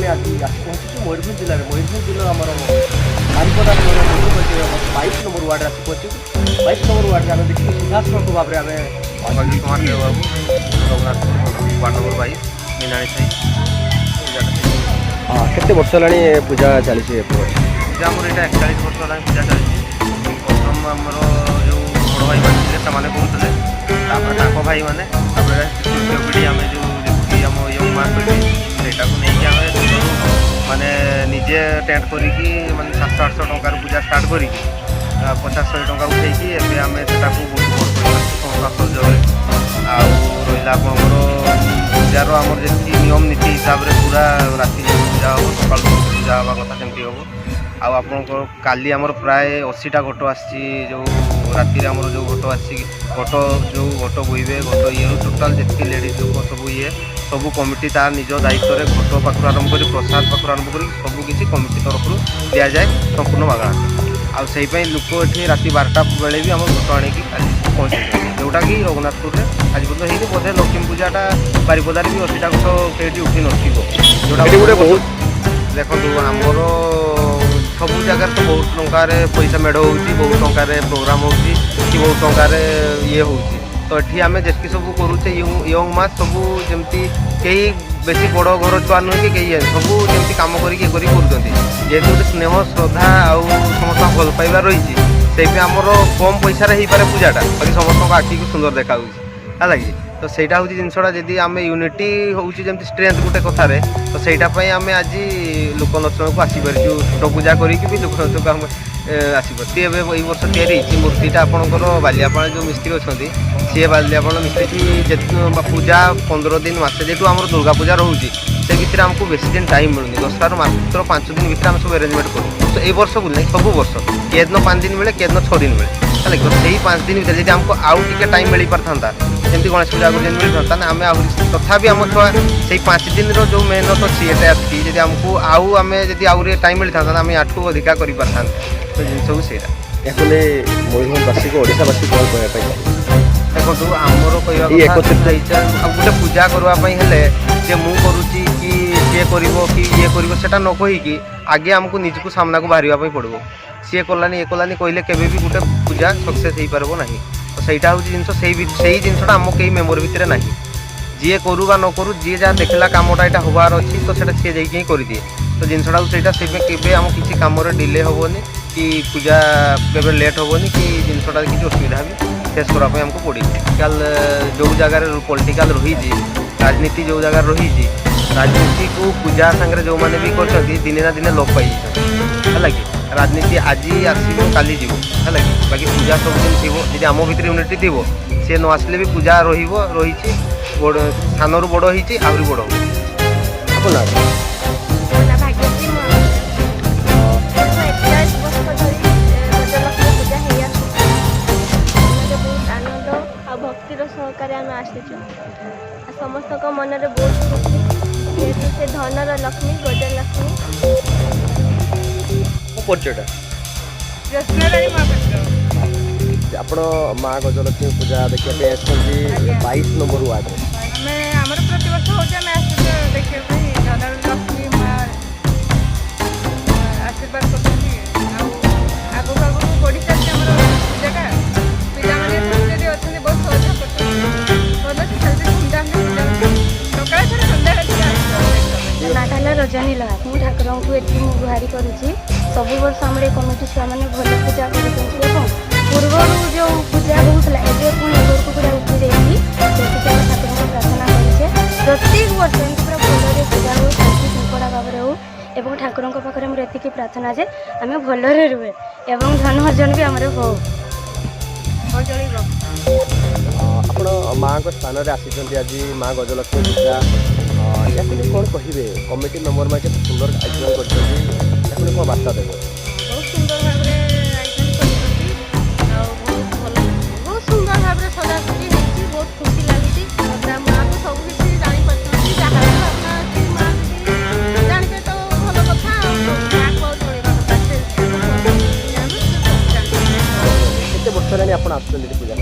ଆମେ ଆଜି ଆସି ପହଞ୍ଚିଛୁ ମୟୂରଭଞ୍ଜ ଜିଲ୍ଲାରେ। ମୟୂରଭଞ୍ଜ ଜିଲ୍ଲାର ଆମର ବାରିପଦା 22 ନମ୍ବର ୱାର୍ଡ଼ରେ ଆସି ପହଞ୍ଚିଛୁ। 22 ନମ୍ବର ୱାର୍ଡ଼ରେ ଆମେ ଦେଖିବୁ ସିଧାସଳଖ ଭାବରେ ଆମେ ଅଜୟ କୁମାର ଦେବ ବାବୁ, ରଘୁନାଥପୁର, ୱାର୍ଡ଼ ନମ୍ବର 22, ମିନାଣୀ ସାହି ପୂଜାଟା ସେଇଠି। କେତେ ବର୍ଷ ହେଲାଣି ଏ ପୂଜା ଚାଲିଛି ଏପଟେ? ପୂଜା ଆମର ଏଇଟା 41 ବର୍ଷ ହେଲାଣି ପୂଜା ଚାଲିଛି। ପ୍ରଥମ ଆମର ଯେଉଁ ବଡ଼ ଭାଇମାନେ ଥିଲେ, ସେମାନେ କରୁଥିଲେ। ତାପରେ ତାଙ୍କ ଭାଇମାନେ, ତାପରେ ତୃତୀୟ ପିଢ଼ି ଆମେ ଯେଉଁ ଯେତିକି ଆମ ୟଙ୍ଗ ମାସ୍ ଅଛି, ସେଇଟାକୁ ନେଇକି ଆମେ ଛୋଟରୁ ମାନେ ନିଜେ ଟେଣ୍ଟ କରିକି, ମାନେ 700-800 ଟଙ୍କାରୁ ପୂଜା ଷ୍ଟାର୍ଟ କରିକି 50-100 ଟଙ୍କା ଉଠେଇକି ଏବେ ଆମେ ସେଟାକୁ ବହୁତ ବଡ଼ କରିପାରିଛୁ ସମସ୍ତଙ୍କ ସହଯୋଗରେ। ଆଉ ରହିଲା ଆପଣଙ୍କର ପୂଜାର ଆମର ଯେତିକି ନିୟମ ନୀତି ହିସାବରେ ପୁରା ରାତି ଯେମିତି ପୂଜା ହେବ, ସକାଳୁ ଯେମିତି ପୂଜା ହେବା କଥା ସେମିତି ହେବ। ଆଉ ଆପଣଙ୍କର କାଲି ଆମର ପ୍ରାୟ 80ଟା ଘଟ ଆସିଛି। ଯେଉଁ ରାତିରେ ଆମର ଯେଉଁ ଘଟ ଆସିଛି, ଘଟ ଯେଉଁ ଘଟ ବୋହିବେ, ଘଟ ଇଏରୁ ଟୋଟାଲ୍ ଯେତିକି ଲେଡ଼ିଜ୍ ଲୋକ ସବୁ ଇଏ ସବୁ କମିଟି ତା ନିଜ ଦାୟିତ୍ୱରେ ଘଟ ପାଖରୁ ଆରମ୍ଭ କରି, ପ୍ରସାଦ ପାଖରୁ ଆରମ୍ଭ କରି ସବୁ କିଛି କମିଟି ତରଫରୁ ଦିଆଯାଏ ସମ୍ପୂର୍ଣ୍ଣ ମାଗଣା। ଆଉ ସେଇ ପାଇଁ ଲୋକ ଏଠି ରାତି 12ଟା ବେଳେ ବି ଆମର ଘଟ ଆଣିକି ଆଜି ପହଞ୍ଚେଇଛନ୍ତି, ଯେଉଁଟାକି ରଘୁନାଥପୁରରେ ଆଜି ପର୍ଯ୍ୟନ୍ତ ହେଇନି ବୋଧେ। ଲକ୍ଷ୍ମୀ ପୂଜାଟା ବାରିପଦାରେ ବି 80ଟା ଘଟ କେଉଁଠି ଉଠି ନଥିବ ଯେଉଁଟା। ଏଠି ଗୋଟେ ବହୁତ ଦେଖନ୍ତୁ, ଆମର ସବୁ ଜାଗାରେ ତ ବହୁତ ଟଙ୍କାରେ ପଇସା ମେଢ଼ ହେଉଛି, ବହୁତ ଟଙ୍କାରେ ପ୍ରୋଗ୍ରାମ୍ ହେଉଛି କି ବହୁତ ଟଙ୍କାରେ ଇଏ ହେଉଛି। ତ ଏଠି ଆମେ ଯେତିକି ସବୁ କରୁଛେ, ୟଙ୍ଗ ମାସ୍ ସବୁ, ଯେମିତି କେହି ବେଶୀ ବଡ଼ ଘର ଛୁଆ ନୁହେଁ କି କେହି ଇଏ, ସବୁ ଯେମିତି କାମ କରିକି ଇଏ କରିକି କରୁଛନ୍ତି। ଯେହେତୁ ଗୋଟେ ସ୍ନେହ, ଶ୍ରଦ୍ଧା ଆଉ ସମସ୍ତଙ୍କ ଭଲ ପାଇବା ରହିଛି, ସେଇପାଇଁ ଆମର କମ୍ ପଇସାରେ ହେଇପାରେ ପୂଜାଟା, ବାକି ସମସ୍ତଙ୍କ ଆଖିକୁ ସୁନ୍ଦର ଦେଖାଯାଉଛି, ହେଲା କି? ତ ସେଇଟା ହେଉଛି ଜିନିଷଟା। ଯଦି ଆମେ ୟୁନିଟି ହେଉଛି ଯେମିତି ଷ୍ଟ୍ରେନ୍ଥ ଗୋଟେ କଥାରେ, ତ ସେଇଟା ପାଇଁ ଆମେ ଆଜି ଲୋକ ନଚଣକୁ ଆସିପାରିଛୁ। ଛୋଟ ପୂଜା କରିକି ବି ଲୋକ ନଚକୁ ଆମେ ଆସିପାରୁଛୁ। ଏବେ ଏଇ ବର୍ଷ ତିଆରି ହେଇଛି ମୂର୍ତ୍ତିଟା ଆପଣଙ୍କର ବାଲିଆପାଳ ଯେଉଁ ମିସ୍ତ୍ରୀ ଅଛନ୍ତି, ସିଏ ବାଲିଆପାଳ ମିସ୍ତ୍ରୀ। ଯେତିକି ପୂଜା 15 ଦିନ, ମାସେ ଯେହେତୁ ଆମର ଦୁର୍ଗା ପୂଜା ରହୁଛି, ସେ ଭିତରେ ଆମକୁ ବେଶୀ ଦିନ ଟାଇମ୍ ମିଳୁନି। ଦଶହରାରୁ ମାତ୍ର 5 ଦିନ ଭିତରେ ଆମେ ସବୁ ଆରେଞ୍ଜମେଣ୍ଟ କରୁ। ତ ଏଇ ବର୍ଷ ବୋଲି ନାହିଁ, ସବୁ ବର୍ଷ କେଦିନ 5 ଦିନ ମିଳେ, କେଦିନ 6 ଦିନ ମିଳେ, ହେଲା କି? ତ ସେଇ 5 ଦିନ ଭିତରେ ଯଦି ଆମକୁ ଆଉ ଟିକେ ଟାଇମ୍ ମିଳିପାରିଥାନ୍ତା, ଯେମିତି ଗଣେଶ ପୂଜା ଆଗରୁ ଯେମିତି ମିଳିଥାନ୍ତା ନା, ଆମେ ଆହୁରି ତଥାପି ଆମ ଛୁଆ ସେଇ 5 ଦିନର ଯେଉଁ ମେହନତ ଅଛି, ଏଟା ଅଛି, ଯଦି ଆମକୁ ଆଉ ଆମେ ଯଦି ଆହୁରି ଟାଇମ୍ ମିଳିଥାନ୍ତା, ଆମେ ୟାଠୁ ଅଧିକା କରିପାରିଥାନ୍ତେ। ତ ଜିନିଷକୁ ସେଇଟା। ଏହାକୁ ନେଇ ମୟୂରଭଞ୍ଜବାସୀକୁ, ଓଡ଼ିଶାବାସୀ କ'ଣ କହିବା ପାଇଁ ଚାହିଁବେ? ଦେଖନ୍ତୁ, ଆମର କହିବା ଏଇ କଥା ଏକତ୍ରିତ ହେଇଛି, ଆଉ ଗୋଟେ ପୂଜା କରିବା ପାଇଁ ହେଲେ ଯେ ମୁଁ କରୁଛି କି ସିଏ କରିବ କି ଇଏ କରିବ, ସେଟା ନ କହିକି ଆଗେ ଆମକୁ ନିଜକୁ ସାମ୍ନାକୁ ବାହାରିବା ପାଇଁ ପଡ଼ିବ। ସିଏ କଲାନି, ଇଏ କଲାନି କହିଲେ କେବେ ବି ଗୋଟେ ପୂଜା ସକ୍ସେସ୍ ହେଇପାରିବ ନାହିଁ। ତ ସେଇଟା ହେଉଛି ଜିନିଷ। ସେଇ ଜିନିଷଟା ଆମ କେହି ମେମୋରି ଭିତରେ ନାହିଁ। ଯିଏ କରୁ ବା ନ କରୁ, ଯିଏ ଯାହା ଦେଖିଲା କାମଟା ଏଇଟା ହେବାର ଅଛି, ତ ସେଇଟା ସିଏ ଯାଇକି ହିଁ କରିଦିଏ। ତ ଜିନିଷଟାକୁ ସେଇଟା ସେଇପାଇଁ କେବେ ଆମ କିଛି କାମରେ ଡିଲେ ହେବନି କି ପୂଜା କେବେ ଲେଟ୍ ହେବନି କି ଜିନିଷଟା କିଛି ଅସୁବିଧା ବି ଫେସ୍ କରିବା ପାଇଁ ଆମକୁ ପଡ଼ିବ। ପଲିଟିକାଲ ଯେଉଁ ଜାଗାରେ ପଲିଟିକାଲ ରହିଛି, ରାଜନୀତି ଯେଉଁ ଜାଗାରେ ରହିଛି, ରାଜନୀତିକୁ ପୂଜା ସାଙ୍ଗରେ ଯେଉଁମାନେ ବି କରିଛନ୍ତି, ଦିନେ ନା ଦିନେ ଲୋପ ପାଇଯାଇଛନ୍ତି, ହେଲା କି? ରାଜନୀତି ଆଜି ଆସିବ, କାଲି ଯିବ, ହେଲା କି? ବାକି ପୂଜା ସବୁଦିନ ଥିବ। ଯଦି ଆମ ଭିତରେ ୟୁନିଟି ଥିବ, ସିଏ ନ ଆସିଲେ ବି ପୂଜା ରହିବ, ରହିଛି, ବଡ଼ ସାନରୁ ବଡ଼ ହେଇଛି, ଆହୁରି ବଡ଼ ହେବ। ଆପଣ ନାଁ କ'ଣ? ମୋ ନାଁ ଭାଗ୍ୟଶ୍ରୀ ମହାପାତ୍ର। ଦୀର୍ଘ 41 ବର୍ଷ ଧରି ଗଜଲକ୍ଷ୍ମୀ ପୂଜା ହେଇ ଆସୁଛି। ମନରେ ବହୁତ ଆନନ୍ଦ ଆଉ ଭକ୍ତିର ସହକାରେ ଆମେ ଆସିଛୁ ଆଉ ସମସ୍ତଙ୍କ ମନରେ ବହୁତ ଖୁସି, ଯେହେତୁ ସେ ଧନର ଲକ୍ଷ୍ମୀ ଗଜଲକ୍ଷ୍ମୀ। ମୋ ପରିଚୟଟା? ଜ୍ୟୋତ୍ସ୍ନାରାଣୀ ମହାପାତ୍ର। ଆପଣ ମା ଗଜଲକ୍ଷ୍ମୀ ପୂଜା ଦେଖିବା ପାଇଁ ଆସିଛନ୍ତି ଆଜ୍ଞା। 22 ନମ୍ବର ୱାର୍ଡ଼ରେ। ଆମେ ଆମର ପ୍ରତିବର୍ଷ ହେଉଛି, ଆମେ ଆସୁଛୁ ଦେଖିବା ପାଇଁ। ଧନର ଲକ୍ଷ୍ମୀ ମା ଆଶୀର୍ବାଦ କରୁଛନ୍ତି ଆଉ ଆଗକୁ ଆଗକୁ ବଢ଼ି ଚାଲିଛି ଆମର ପୂଜାଟା। ପିଲାମାନେ ସବୁ ଯଦି ଅଛନ୍ତି, ବହୁତ ସହଯୋଗ କରୁଛନ୍ତି। ଭଲସେ ଚାଲିଛି, ଧୁମଧାମରେ ପୂଜା ହେଉଛି। ସକାଳେ ଥରେ, ସନ୍ଧ୍ୟାବେଳେ ଥରେ ଆସୁଛୁ ଆମେ ଦେଖିବା ପାଇଁ। ନାଁଟା ହେଲା ରଜନୀ ଲହା। ମୁଁ ଠାକୁରଙ୍କୁ ଏଠି ମୁଁ ଗୁହାରି କରୁଛି। ସବୁ ବର୍ଷ ଆମର ଏ କମିଟି ଛୁଆମାନେ ଭଲ ପୂଜା କରୁଛନ୍ତି ଏବଂ ପୂର୍ବରୁ ଯେଉଁ ପୂଜା ହେଉଥିଲା, ଏବେ ପୁଣି ଉପରକୁ ପୁରା ଉଠି ଯାଇଛି। ସେତିକି ଆମେ ଠାକୁରଙ୍କୁ ପ୍ରାର୍ଥନା କରୁଛେ, ପ୍ରତ୍ୟେକ ବର୍ଷ ଏମିତି ପୁରା ଭଲରେ ପୂଜା ହଉ, ଶାନ୍ତି ଶୃଙ୍ଖଳା ଭାବରେ ହଉ ଏବଂ ଠାକୁରଙ୍କ ପାଖରେ ମୋର ଏତିକି ପ୍ରାର୍ଥନା ଯେ ଆମେ ଭଲରେ ରୁହେ ଏବଂ ଧନ ଅର୍ଜନ ବି ଆମର ହଉ। ଅଞ୍ଜଳି ବାବୁ। ଆପଣ ମାଆଙ୍କ ସ୍ଥାନରେ ଆସିଛନ୍ତି ଆଜି ମା ଗଜଲକ୍ଷ୍ମୀ ପୂଜା, ଏହାକୁ ନେଇ କ'ଣ କହିବେ? କମିଟି ମେମ୍ବର ମାନେ କେତେ ସୁନ୍ଦର ଆୟୋଜନ କରିଛନ୍ତି, ଏହାକୁ ନେଇ କ'ଣ ବାର୍ତ୍ତା ଦେବେ? ବହୁତ ସୁନ୍ଦର ଭାବରେ ଆୟୋଜନ କରିଛନ୍ତି ଆଉ ବହୁତ ଭଲ, ବହୁତ ସୁନ୍ଦର ଭାବରେ ସଜାସଜି ହେଇଛି। ବହୁତ ଖୁସି ଲାଗୁଛି। ତା ମାଆକୁ ସବୁ କିଛି ଜାଣିପାରୁଛନ୍ତି। ଯାହା ବି ଭାବନା ଅଛି, ମା ଯଦି ଜାଣିବେ ତ ଭଲ କଥା। ଆଉ ମାଆକୁ ଆଉ ଜଣେଇବା କଥା, ସେ ଆମେ ସେ ସବୁ ଜାଣିଛନ୍ତି। କେତେ ବର୍ଷ ହେଲାଣି ଆପଣ ଆସୁଛନ୍ତି ଏଠି ପୂଜା?